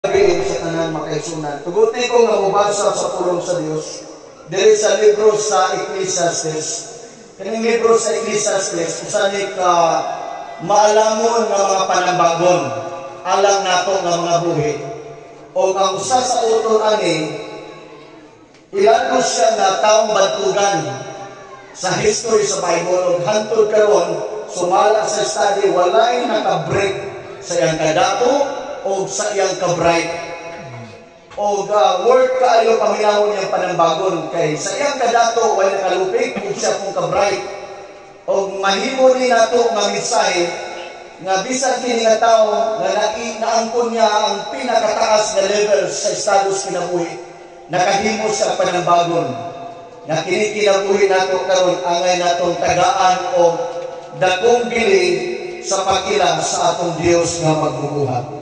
Gabii sa tanan, mga kaigsuonan. Tuguti ko nga mobasa sa pulong sa Dios diri sa libro sa Ecclesiastes. Kaning libro sa Ecclesiastes, usa ni ka maalamon nga mga panambagon alang nato nga mga buhi. O ang usa sa author ani, ilalo siya nga taong bantugan sa history sa Bible, ug hantod karon, sumala sa study, walay naka-break sa iyang kadato o sa iyang ka-bright o worth kaayo paminawon niyang panambagon, kay sa iyang kadato way nakalupig ug siya pong ka-bright, o mahimo ni nato nga mensahe nga bisan kini nga tawo nga naangkon niya ang pinakataas nga level sa status kinabuhi, nakahimo sa panambagon nga kini kinabuhi nato karon angay natong tagaan og dakong bili sa pagkila sa atong Dios nga magbubuhat.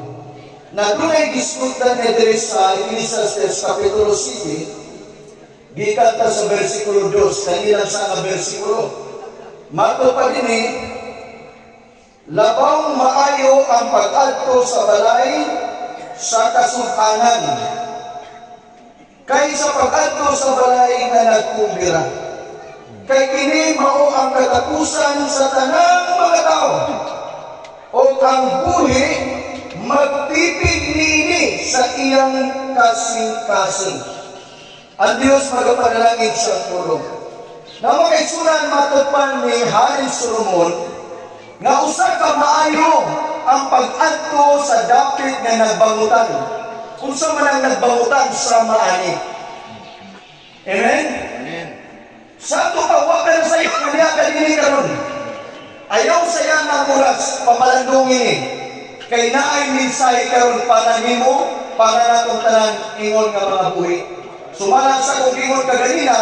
Na dunay gisgutan nga diri sa Ecclesiastes Kapitulo 7, gikan ta sa versikulo 2, kanilang sa nga versikulo. Mato pa dinhi, "Labawng maayo ang pag-adto sa balay sa kasub-anan kaysa pag-adto sa balay nga nagkumbira. Kay kini mao ang katapusan sa tanang mga tao, o ang buhi magtipig niini sa iyang kasing-kasing." Ang Diyos magapanalangin sa pulong. Na mga kaigsuonan, matod pa ni Hari Solomon nga usa ka maayo ang pag-adto sa dapit nga nagbangutan. Unsa man ang nagbangutan sa maani? Amen? Amen. Sa ato pa, wa ka na sayo nga niya ka dinhi karon. Ayaw saya nga oras, pamalandungin ni. Kay naay mensahe karon para nimo, para natong tanan ingon nga mga buhi. Sumala sa kong ingon kaganina,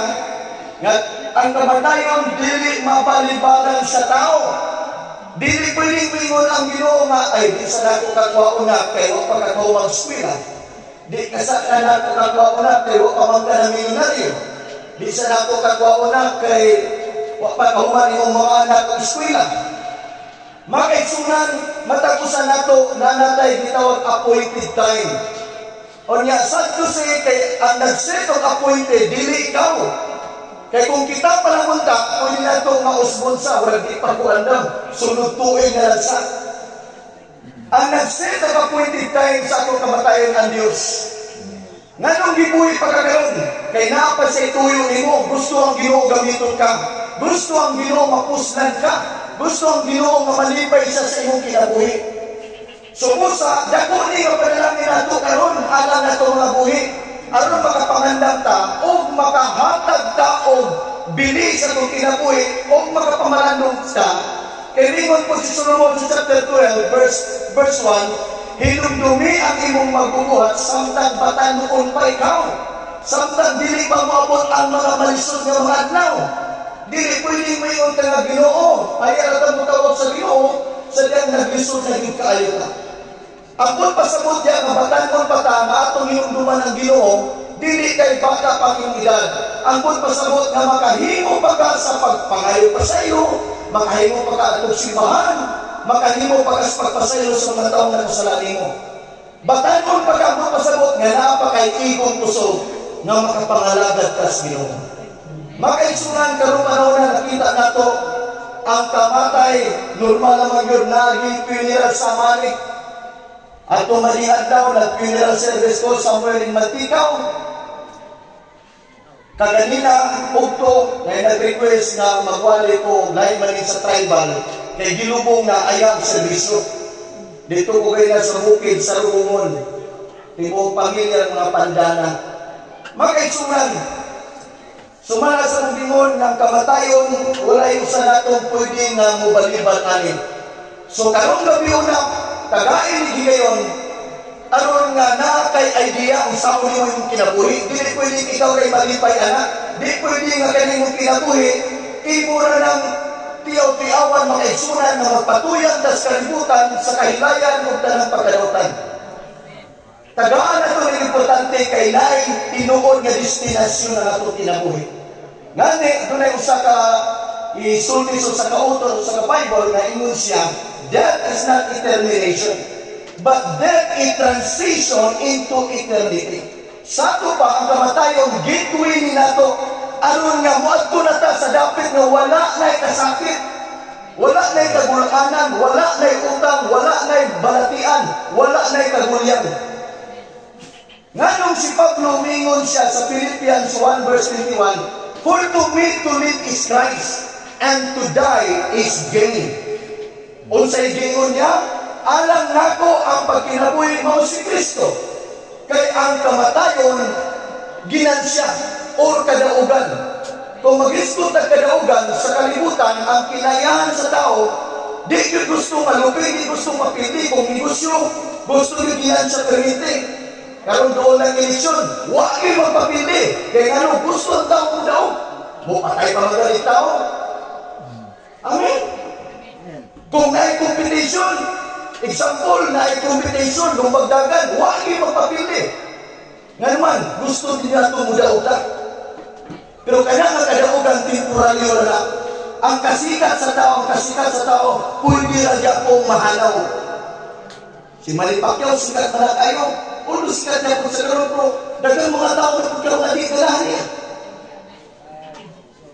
nga ang kamatayon dili mabalibaran sa tao. Dili pwedeng moingon ang Ginoo nga ay di sa nako kakuha na kay wa pa ka eskwela. Di ka sa na nako kakuha na kay wa pa man ka na milyonaryo. Di sa nako kakuha na kay wa pa kahuman imong mga anak og eskwela. Mga kaigsuonan, matag usa nato naa natay gitawag appointed time. Onya, sad to say, kay ang nag-set og appointed, dili ikaw. Kay kung kita pa lang unta, pwede na ito mausbon sa, wala di pa ko andam, sunod tuig na lang sa. Ang nag-set og appointed time sa atong kamatayon, ang Diyos. Nganong gibuhi pa ka karon? Kay naa pa sa ituyo nimo, gusto ang Ginoo gamiton ka. Gusto ang Ginoo mapuslan ka. Gusto ang Ginoo nga malipay siya sa imong kinabuhi. So busa, dako ni nga panalangin nato karon alang nato mga buhi. Aron makapangandam ta og makahatag ta og bili sa atong kinabuhi og makapamalandong ta. Kay ningon po si Solomon sa chapter 12 verse 1, "Hinumdumi ang imong magbubuhat samtang batanon pa ikaw. Samtang dili pa moabot ang mga malisod nga mga adlaw." Dili pwede moingon ka nga Ginoo, ay ara mo tawag sa Ginoo sa diyang naglisod na gyud kaayo ka. Ang kung pasabot diya nga batanon pa ta nga atong hinumduman ang Ginoo, dili kay bata pa imong edad. Ang kung pasabot nga makahimo pa ka sa pagpangayo pa sa iyo, makahimo pa ka atong simbahan, makahimo pa ka sa pagpasaylo sa mga taong nakasala nimo. Batanon pa ka, ang pasabot nga naa pa kay igong kusog nga makapangalagad ka sa Ginoo. Mga kaigsuonan, karong panahon na nakita nato ang kamatay, normal naman yun, naging funeral sa mani. At tumalingan daw, nag-funeral service ko somewhere in Manticao. Kaganina, ugto, na nag-request nga magwali ko, lahi man sa tribal, kay gilubong na ayang serbisyo. Dito ko kayo na sa bukid, sa Rubungon. Tibuok pamilya ng mga Pandana. Mga kaigsuonan, sumala sa bingon ng kamatayon, walay usa natong pwede nga mobalibad ani. So karong gabi una, tagain ni higayon, aron nga naa kay idea kung saan nimo imong kinabuhi. Dili pwede ikaw kay malipay ana. Di pwede nga kani imong kinabuhi, imo ra nang tiyaw-tiyawan, makaigsuonan, nga magpatuyang tas kalibutan sa kahilayan ug tanang pagkadautan. Tagaan na ito ng importante kay naay tinuod nga destinasyon ng atong kinabuhi. Ngani, dunay usa ka isulti sa ka author sa ka Bible nga ingon siya, "Death is not a termination." But death a transition into eternity. Sa ato pa, ang kamatayon, gateway ni nato aron nga moadto na ta sa dapit nga wala na'y kasakit, wala na'y kagulanan, wala na'y utang, wala na'y balatian, wala na'y kagulyan. Nganong si Pablo mingon siya sa Philippians 1 verse 21, "For to me to live is Christ, and to die is gain." Unsay gingon niya? Alang nako ang pagkinabuhi mao si Kristo. Kay ang kamatayon ginansya or kadaugan. Kung mag-isgot ang kadaugan sa kalibutan, ang kinayahan sa tao, di gyud gusto malupig, di gusto mapili. Kung negosyo, gusto gyud ginansya permite. Karon doon lang eleksyon, wa gyud magpapili. Kay ngano gusto ang tao kung daog. Mupatay pa mga tao. Amen. Kung naay competition, example, naay competition, lumagdagan, wa gyud magpapili. Nga naman, gusto din niya ito mudaog ta. Pero kaya nga kadaugan, temporaryo na. Ang kasikat sa tao, ang kasikat sa tao, pwede ra pong mahalaw. Si Manny Pacquiao, sikat na kayo. Ulo sikat niya po sa karon, pero daghang mga tao na pud karon nga di ganahan niya.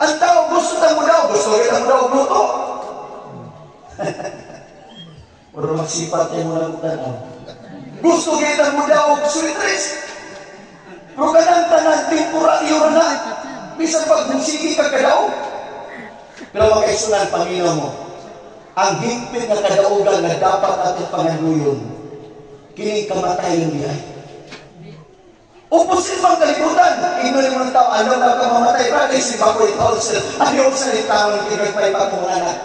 Ang tao gusto ta mo daw, gusto kita mo daw luto. Pero magsipat kayo mo lang tanaw. Gusto kita mo daw sweetres. Pero kanang tanan, temporaryo na. Bisan pag sige ka kadaog. Pero makaisunan, Panginoon mo, ang hingpit nga kadaugan nga dapat atong panganuyon, kini kamatayon niya. Opposite man kalibutan. Ingnon mo ng tao, ano na ka mamatay? Brother, si Bakoy Council, ayaw sa litawan, kinagpay pa kong anak.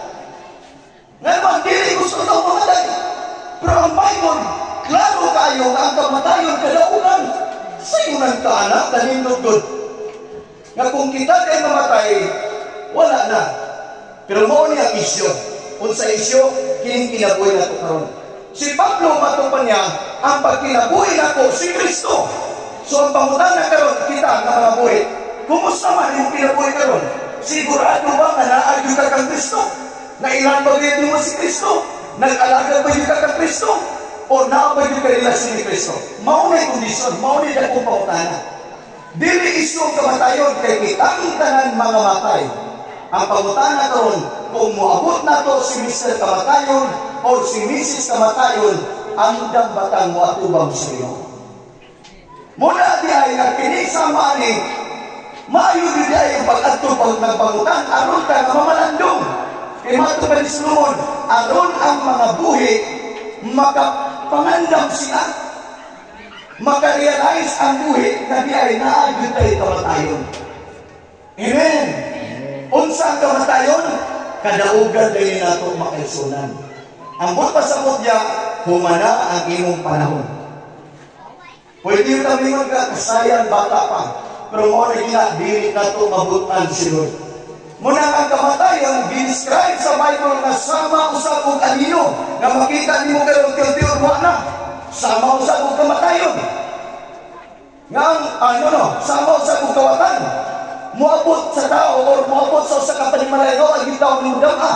Nga naman, dili gusto tao mamatay. Pero ang Bible, klaro kayo nga ang kamatayon kadaugan. Sa iyong ka anak, kanindot good. Nga kung kita kay mamatay, wala na. Pero mao ni ang isyo. Unsa isyo, kining kinabuhi nato karon. Si Pablo matupan niya, ang pagkinabuhi nako si Kristo. So ang pangutana karon kita nga mga buhi, kumusta man yung kinabuhi karon? Sigurado ba nga naa gyud ka kang Kristo? Nailan ba gyud mo si Kristo? Nag-alaga ba gyud ka kang Kristo? O naa ba gyud ka relasyon ni Kristo? Mao na kondisyon, mao ni dakong pangutana. Dili isyo ang kamatayon kay kitang tanan mga matay. Ang pangutana karon, kung moabot nato si Mr. Kamatayon or si Mrs. Kamatayon, ang dambatang moatubang sa Ginoo. Muna di ay nga kini sama ani maayo di ay ang pag-adto pag nagpangutan aron ta nga mamalandong. Kay mato pa ni Solomon, aron ang mga buhi makapangandam sila. Makarealize ang buhi na di ay naa gyud tay kamatayon. Amen. Unsa ang kamatayon? Kadaugan dili nato makaisunan. Ang buot pasabot niya, humana ang imong panahon. Pwede yung tamingon ka, kasayan, bata pa. Pero mo na gina, dili na ito mabutan si Lord. Muna ang kamatayon, ginescribe sa Bible nga sama usab og anino, nga makita nimo karon unti-unti wa na. Sama usab og kamatayon. Nga ang, ano no, sama usab og kawatan. Moabot sa tao or moabot sa usa ka panimalay, no, ang gitaw ni dam-a.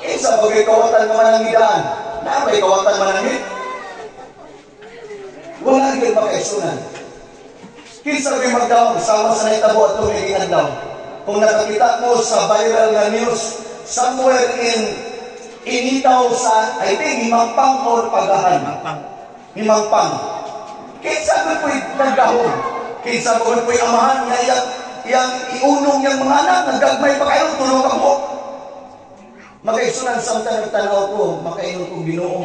Kinsa bagay kawatan nga manangidaan? Naa bay kawatan manangit? Wala gyud makaisunan. Kinsa bay magdaong sama sa nahitabo atong adlaw. Kung nakakita mo sa viral nga news somewhere in Initaw sa, I think, Himangpang or Pagahan. Himangpang. Kinsa man po'y nagdahom? Kinsa man po'y amahan nga iyang iyang iunong yang mga anak, nagagmay pa kayo, tulong ka mo. Makaisunan, samtang nagtanaw ko, makaingon kong Ginoo.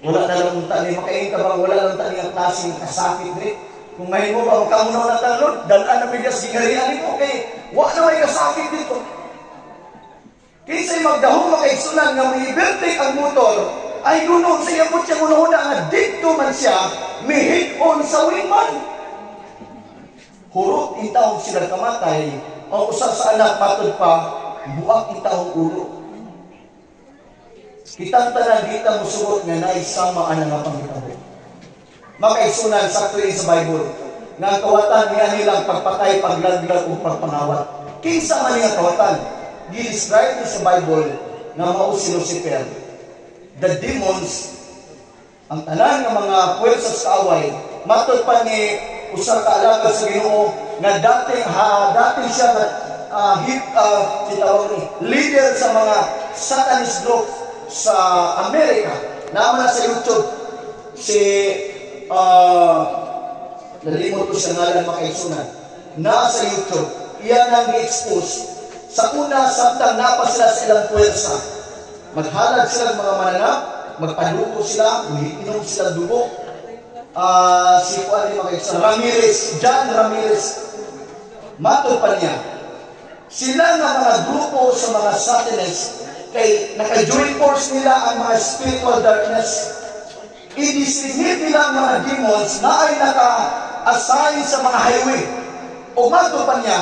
Wala na lang unta ni, makaingon ka ba, wala lang tani ang klaseng kasakit ni. Kung may mo ba, magkamunaw na tanong, dalaan na bigas, gingarian mo, kay wala na may kasakit dito. Kinsay magdahom makaigsunan nga may ang motor, ay dunong sa iyang siyang unahuna nga dito man siya, mihit-on sa wingman. Hurot intawong sila kamatay, ang usa sa anak matod pa, buak intawong ulo. Kitang tanan di ta musugot nga naisama ana nga panghitabo. Makaigsunan sakto sa Bible nga ang kawatan niya nilang pagpatay, paglaglag ug pagpangawat. Kinsa man nga kawatan? Gi-describe sa Bible nga mao si Lucifer. The demons Ang tanan nga mga puwersa sa kaaway, matod pa ni usa ka alagad sa Ginoo nga dating ha dating siya nga hit tawag ni leader sa mga Satanist group sa Amerika. Naa man na sa YouTube si nalimot ko sa ngalan, mga kaigsunan. Naa sa YouTube, iya nang gi-expose sa una, samtang naa pa sila sa ilang puwersa. Maghalad sila ng mga mananap, magpadugo sila, inom sila dugo. Si kuan ni, mga kaigsunan, Ramirez, John Ramirez. Matod pa niya, sila nga mga grupo sa mga Satanists kay naka-join force nila ang mga spiritual darkness. I-designate nila ang mga demons na ay naka-assign sa mga highway. O matod pa niya,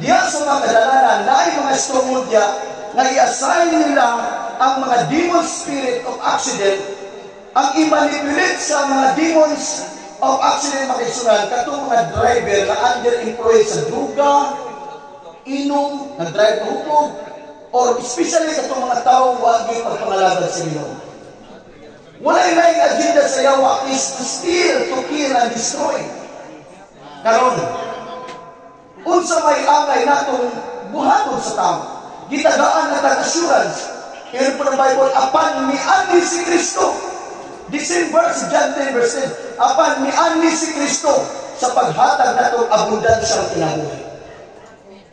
diya sa mga kadalanan na ay mga stronghold diya, na i-assign nila ang mga demon spirit of accident, ang i-manipulate sa mga demons of accident, mga kaigsunan, katong mga driver na under influence sa druga, inom, nag-drive na hukog, or especially katong mga tao wagi pagpangalagad sa Ginoo. Walay laing agenda sa yawa is to steal, to kill, and destroy. Karon, unsa may angay natong buhaton sa tao? Gitagaan na tag assurance. Ingon po ng Bible, apan mianhi si Kristo. The same verse, John 10 verse 10. Apan mianhi si Kristo sa paghatag natong abundansyang kinabuhi.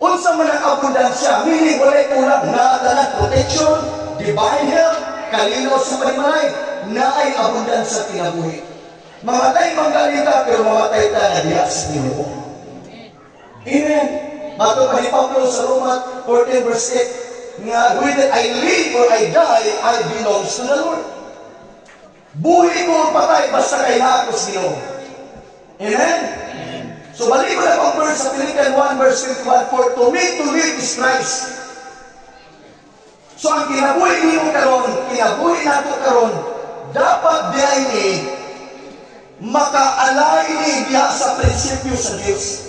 Unsa man ang abundansya, meaning walay kulang na tanan, protection, divine health, kalinaw sa panimalay, naay abundansya kinabuhi. Mamatay man ta, pero mamatay ta na diha sa Ginoo. Amen. Matod pa ni Pablo sa Roma 14 verse 8, nga whether I live or I die, I belongs to the Lord. Buhi ko o patay, basta kay naa ko sa Ginoo. Amen? So balik ko na pang verse sa Philippians 1 verse 21, "For to me to live is Christ." So ang kinabuhi nimo karon, kinabuhi nato karon, dapat diay ni makaalay ni diha sa prinsipyo sa Dios.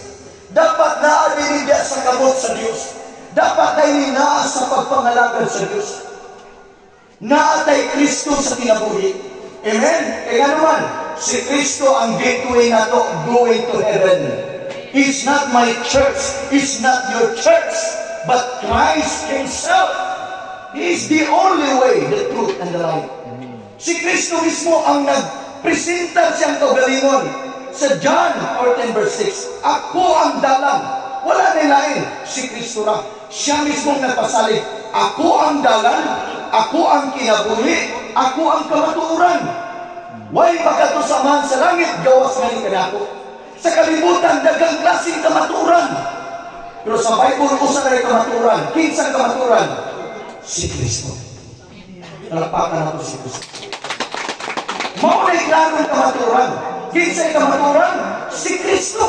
Dapat naa ni diha sa kamot sa Dios. Dapat na ni naa sa pagpangalagad sa Dios. Naa tay Kristo sa kinabuhi. Amen? Kaya naman, si Kristo ang gateway nato going to heaven. It's not my church, it's not your church, but Christ Himself. He is the only way, the truth, and the life. Si Kristo mismo ang nagpresenta siyang kaugalingon. Sa John 14 verse 6, "Ako ang dalan." Wala na lain, si Kristo ra. Siya mismo ang nagpasalig. "Ako ang dalan, ako ang kinabuhi, ako ang kamatuoran. Way makadto sa Amahan sa langit, gawas nganing kanako." Sa kalibutan, daghang klaseng kamatuoran. Pero sa Bible, usa na kamatuoran. Kinsang kamatuoran? Si Kristo. Palakpakan nato si Kristo. Mao na klarong kamatuoran. Kinsay kamatuoran? Si Kristo.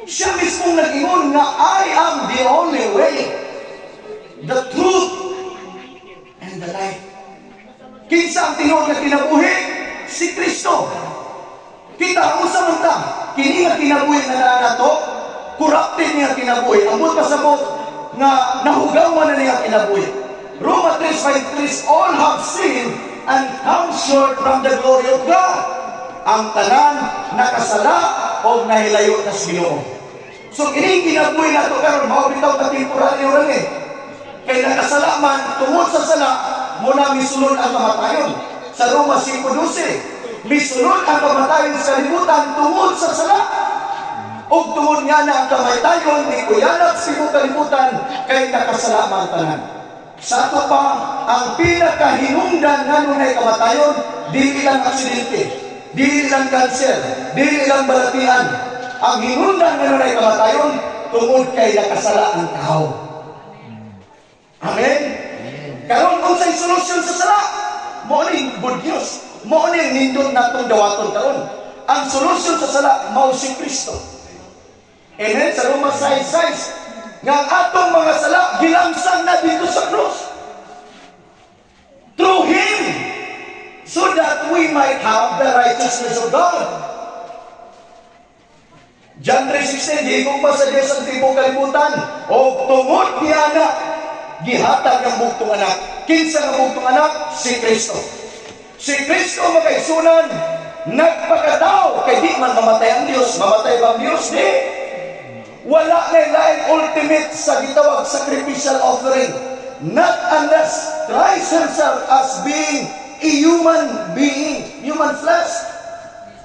Siya mismo nag-ingon nga "I am the only way, the truth, and the life." Kinsa ang tinuod nga kinabuhi? Si Kristo. Kita, unsa man ta? Kini nga kinabuhi nga naa nato, corrupted nga kinabuhi. Ang buot pasabot nga nahugawan na niya kinabuhi. Roma 3:5, "All have sinned and come short from the glory of God." Ang tanan nakasala o nahilayo na sa Ginoo. So kining kinabuhi nato karon mao bitaw ka temporaryo lang eh. Kay nakasala man, tungod sa sala, muna misulod ang kamatayon. Sa Roma 5:12, misulod ang kamatayon sa kalibutan tungod sa sala. Ug tungod nga na ang kamatayon ni kuyanap sa tibuok kalibutan kay nakasala man tanan. Sa ato pa, ang pinakahinungdan nga nunay kamatayon, dili lang aksidente, dili lang kanser, dili lang balatian. Ang hinungdan nga nunay kamatayon, tungod kay nakasala ang tao. Amen? Karon, unsay solusyon sa sala? Mao ni good news. Mao ni nindot natong dawaton karon. Ang solusyon sa sala mao si Kristo. Amen? Sa Roma 6:6, nga ang atong mga sala gilangsang na dito sa krus. Through Him, so that we might have the righteousness of God. John 3:16, "Gihigugma sa Diyos ang tibuok kalibutan, o tungod niya na, gihatag ang bugtong anak." Kinsa nga bugtong anak? Si Kristo. Si Kristo, mga kaigsuonan, nagpakatao kay di man mamatay ang Dios. Mamatay ba ang Dios? Di. Wala na laing ultimate sa gitawag sacrificial offering. Not unless Christ himself as being a human being, human flesh.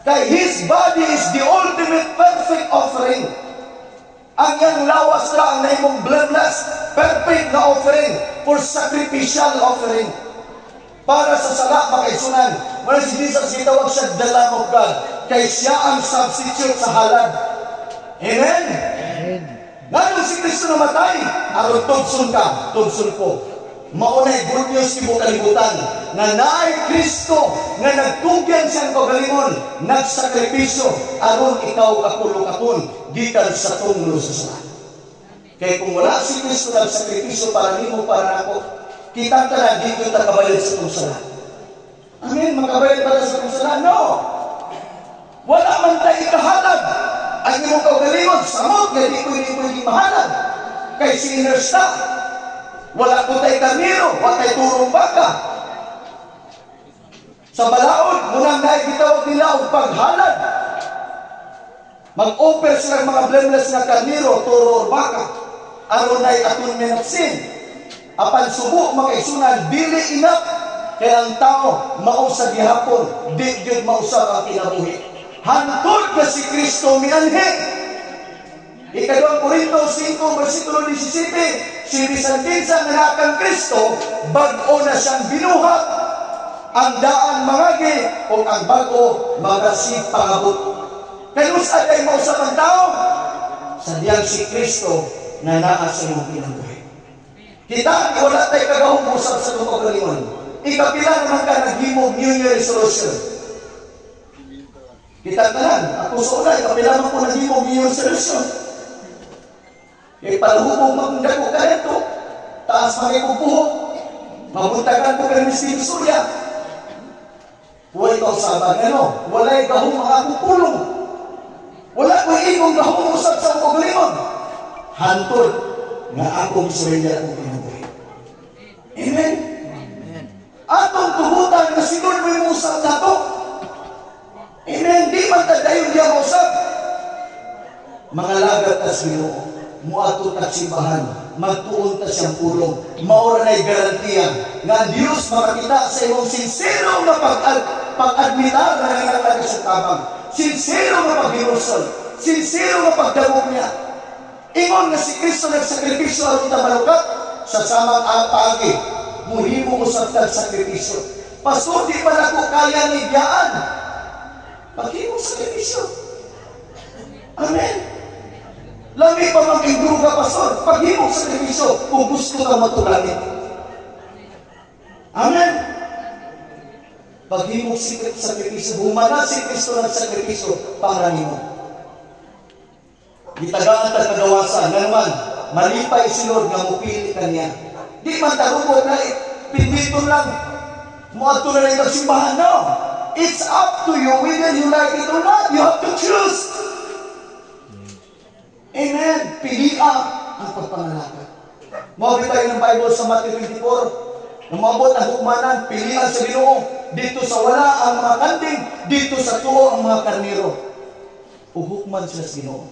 Kay His body is the ultimate perfect offering. Ang iyang lawas ra ang nahimong blameless, perfect na offering for sacrificial offering. Para sa sala, mga kaigsuonan, wala si Jesus gitawag siya the Lamb of God. Kay siya ang substitute sa halad. Amen? Amen. Ngano si Kristo namatay? Aron tubson ka, tubson ko. Maunay good news tibuok kalibutan na naay Kristo nga nagtugyan siyang kaugalingon, nagsakripisyo aron ikaw ako lukaton gikan sa tunglo sa sala. Kay kung wala si Kristo nagsakripisyo para nimo, para nako, kitang tanan di kita kabayad sa atong sala. Amen, makabayad para sa atong sala? No. Wala man tayo ikahalad. Ang imong kaugalingon, samot nga di ko hindi pwedeng mahalad. Kay sinners ta. Wala ko tay karniro, wala tay turong baka. Sa balaod, munang naay gitawag nila og paghalad. Mag-offer sila mga blameless nga karniro, toro or baka. Aron nay atonement of sin. Apan subo, mga kaigsuonan, dili enough kay ang tao mao sa gihapon, di gyud mausab ang kinabuhi. Hantod ka si Kristo mianhi. Ikaduhang Korinto 5, versikulo 17, si bisan kinsa nga naa kang Kristo, bag-o na siyang binuhat. Ang daan mangagi o ang bag-o magasipangabot. Kanus-a kay mausab ang tao? Sa diyang si Kristo na naa sa imong kinabuhi. Kita, wala tayo kagahom usab sa itong kaugalingon. Ikapila naman ka naghimog New Year resolution? Kita tanan, ako sa una, ikapila man ko naghimog New Year resolution? Kay palahubog magdako ka nito, taas mga buhok, mabuntagan ko kay Mr. Surya. Huwag ikaw sabag, ano? Walay gahom ang akong pulong. Wala ko imong gahom usab sa akong kaugalingon. Hantod nga akong surrender akong kinabuhi. Amen? Amen. Atong tugutan nga si Lord mo yung usab nato. Amen? Di man ta dayon diya mausab. Mga lagat tas Ginoo, muadto ta simbahan, magtuon ta siyang pulong. Maura na'y garantiya nga ang Dios makakita sa imong sinsero nga pag-admitar na nanginahanglan sa tabang. Sinsero nga paghinulsol, sinsero nga pagdangop niya. Ingon nga si Kristo nagsakripisyo aron ta malukat sa samang paagi. Muhimo usab tag sakripisyo. Pastor, di pa nako kaya ni biyaan. Paghimo sakripisyo. Amen. Lami pa mang druga, pastor. Paghimo sakripisyo kung gusto ka matulangit. Amen. Paghimo sakripisyo, humana si Kristo nagsakripisyo para nimo. Gitagaan ta kagawasan, nga naman, malipay si Lord nga mupili ka niya. Di man tarubot na pinditon lang. Muadto na lang simbahan. No. It's up to you whether you like it or not. You have to choose. Amen. Pilia ang pagpangalagad. Mao tayo ng Bible sa Matthew 24. Nang maabot ang hukmanan, pilian sa Ginoo. Dito sa wala ang mga kanding, dito sa tuo ang mga karniro. Uhukman sila sa Ginoo.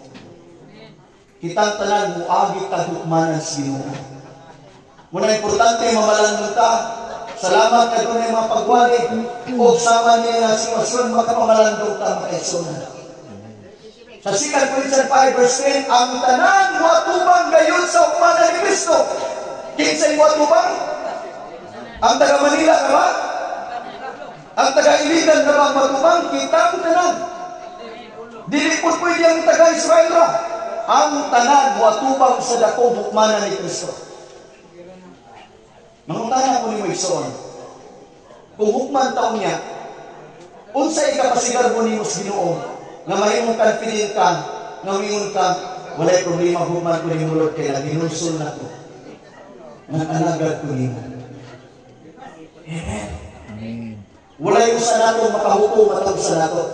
Kitang tanan muagi tag hukmanan sa Ginoo. Muna importante mamalandong ta. Salamat kay dunay mga pagwali o sama niya nga sitwasyon makapamalandong ta, mga kaigsuonan. Sa 2 Corinthians 5 verse 10, ang tanan moatubang gayon sa hukmanan ni Kristo. Kinsay moatubang? Ang taga Manila na ba? Ang taga Iligan na ba ang matubang? Kitang tanan. Dili po pwede ang taga Israel ra. Ang tanan moatubang sa dakong hukmanan ni Kristo. Mangutana ko nimo, igsoon. Kung hukman taon niya, unsay ikapasigarbo nimo sa Ginoo nga mahimong confident ka, nga mingon ka, "Walay problema hukman ko nimo, Lord, kay naginulsol na ko. Nag-alagad ko nimo"? Amen. Amen. Walay usa nato makahukom matag sa nato.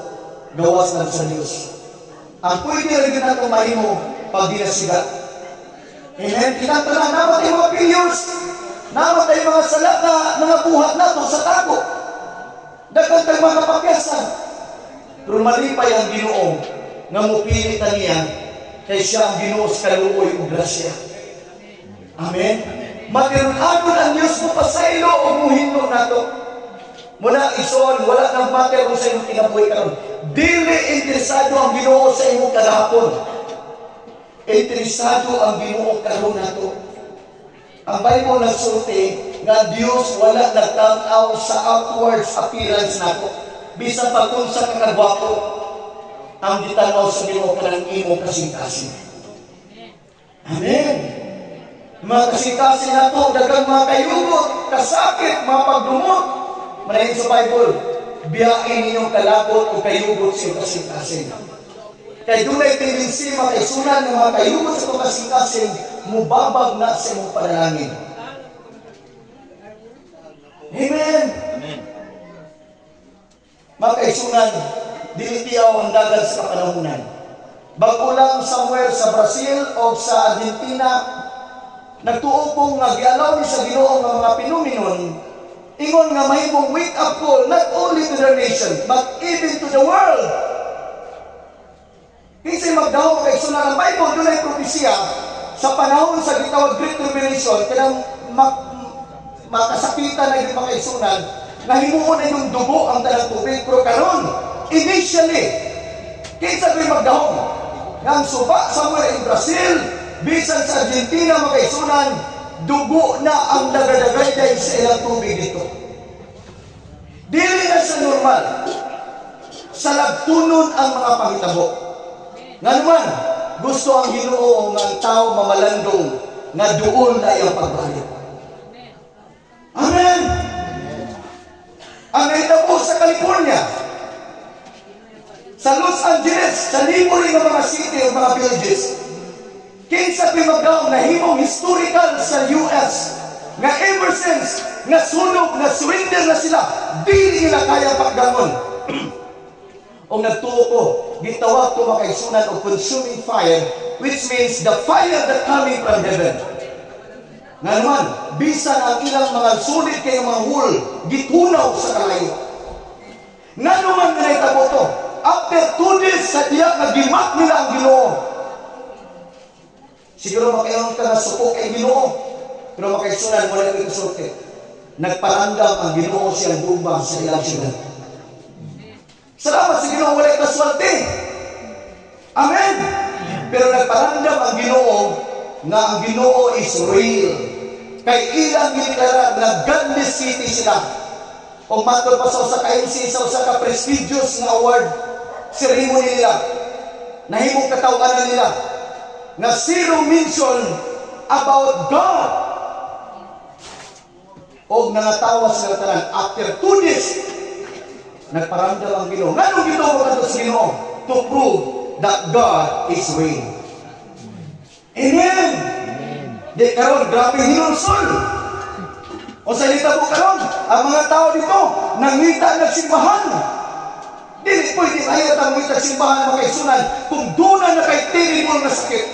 Gawas lang sa Dios. Ang pwede rin nato mahimo pag ginasiga. Amen. Kitang tanan naa tay mga failures. Naa tay mga sala na mga buhat nato sa tago. Daghan tag mga kapakyasan. Pero malipay ang Ginoo nga mupili ta niya kay siya ang Ginoo sa kaluoy ug grasya. Amen. Matirunagon ang Dios mo pasaylo o muhinlo nato. Muna ison, wala nang matter kung sa imong kinabuhi karon. Dili interesado ang Ginoo sa imong kagahapon. Interesado ang Ginoo karon nato. Ang Bible nagsulti nga Dios wala nagtan-aw sa outward appearance nato. Bisan pa kung sa kakagwapo, ang gitanaw sa Ginoo kanang imong kasing-kasing. Amen. Mga kasing-kasing nato, daghang mga kayugot, kasakit, mga pagdumot. Manahin sa Bible, biyain ninyong kalabot o kayugot sa iyong kasing-kasing. Kay dunay tendency, mga kaigsuonan, ng mga kayugot sa itong kasing-kasing, mubabag na sa imong panalangin. Amen. Amen. Mga kaigsuonan, dili tiyaw ang dagan sa kapanahunan. Bago lang somewhere sa Brazil o sa Argentina, nagtuo kong nga gialaw ni sa Ginoo nga mga phenomenon, ingon nga mahimong wake up call not only to their nation but even to the world. Kinsay magdahom, kaigsuonan, ang Bible dunay propesya sa panahon sa gitawag Great Tribulation, kanang makasakitan na yung mga kaigsuonan, nga himuon na yung dugo ang tanang tubig. Pero karon, initially, kinsa ko'y magdahom nga ang suba somewhere in Brazil, bisan sa Argentina, mga kaigsuonan, dugo na ang nagadagayday sa ilang tubig dito. Dili na sa normal. Sa lagtunon ang mga pangitabo. Nga naman, gusto ang Ginoo nga ang tao mamalandong nga duol na iyang pagbalik. Amen! Ang nahitabo sa California, sa Los Angeles, sa neighboring nga mga city o mga villages, kinsa pa'y magdahom nahimong historical sa US nga ever since nga sunog, na surrender na sila, dili nila kaya pakdangon. O nagtuo ko, gitawag ko, mga kaigsuonan, og consuming fire, which means the fire that coming from heaven. Nga naman, bisan ang ilang mga sulit kay mga wool, gitunaw sa kalayo. Nga naman nga nahitabo to, after 2 days sa diya nga gi-mock nila ang Ginoo. Siguro makaingon ka nga suko kay Ginoo. Pero, mga kaigsuonan, wala yung kasulti. Nagparandam ang Ginoo siyang bomba sa ilang siyudad. Salamat sa Ginoo, walay casualty. Amen. Pero nagparandam ang Ginoo nga ang Ginoo is real. Kay ilang gideklara na godless city sila. O matod pa sa usa ka MC, sa usa ka prestigious nga award ceremony nila. Nahimong katawanan nila nga zero mention about God. Og nangatawa sila tanan. After 2 days, nagparamdam ang Ginoo. Nganong gituo kadto sa Ginoo? To prove that God is real. Amen. Di karon grabe hinulsol. O sa mo karon, ang mga tao dito nangita nagsimbahan. Dili pwede ayaw ta mangita simbahan, mga kaigsuonan, kung duna na kay terrible na sakit.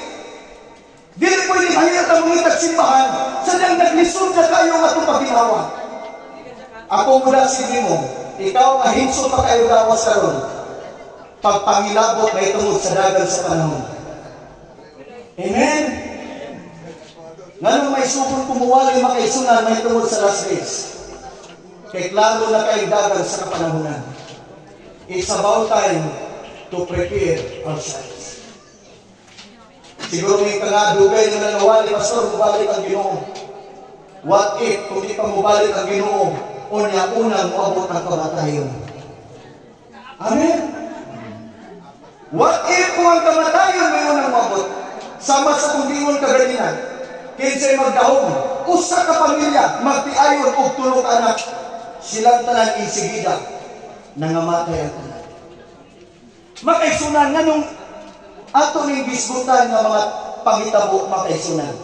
Dili pwede ayaw ta mangita simbahan sa diyang naglisod na kayo nga itong paginhawa. Ako muna nimo, ikaw nga hinso pa kayo gawas karon. Pagpangilabot na itungod sa dagan sa panahon. Amen? Nganong may sugod kumuwali, mga kaigsuonan, may tungod sa last days? Kay klaro na kay dagan sa kapanahonan. It's about time to prepare ourselves. Siguro may ka nga, dugay na nanawali, "Pastor, mubalik ang Ginoo." What if, kung di pa mubalik ang Ginoo, unya unang moabot ang kamatayon? Amen? What if kung ang kamatayon may unang moabot? Sama sa kung giingon kaganina, kinsay magdahom, usa ka pamilya, magtiayon og tulo ka anak, silang tanan insigida, nangamatay ang tanan. Makaigsuonan, nganong ato ning gisgutan nga mga pangitabo, mga kaigsuonan?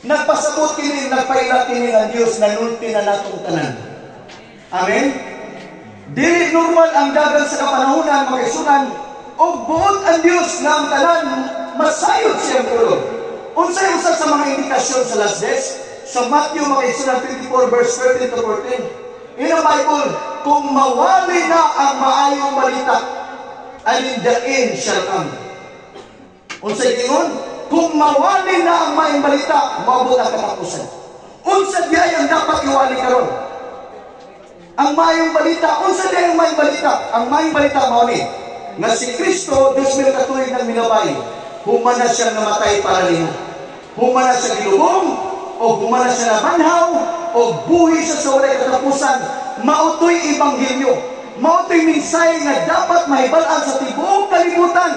Nagpasabot kini, nagpaila kini ang Dios na nulti na natong tanan. Amen? Dili normal ang dagan sa kapanahonan, mga kaigsuonan, og buot ang Dios nga ang tanan masayod siyang pulong. Unsay usa sa mga indikasyon sa last days? Sa Matthew, mga kaigsuonan, 24 verse 13 to 14. In the Bible, kung mawali na ang maayong balita, and the end shall come. Unsa ingon? Kung mawali na ang maayong balita, moabot ang katapusan. Unsa diay ang dapat iwali karon? Ang maayong balita, unsa diay ang maayong balita? Ang maayong balita mao ni nga si Kristo 2000 ka tuig nang minabay, human na siya namatay para nimo. Human na siya gilubong, o human na siya nabanhaw, o buhi siya sa walay katapusan. Mao to'y ebanghelyo. Mao to'y mensahe nga dapat mahibal-an sa tibuok kalibutan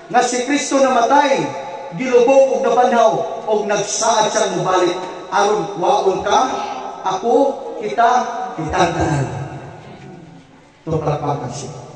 nga si Kristo namatay, gilubong ug nabanhaw, ug nagsaad siyang mubalik aron kuwaon ka, ako, kita, kitang tanan. Ito palakpakan siya.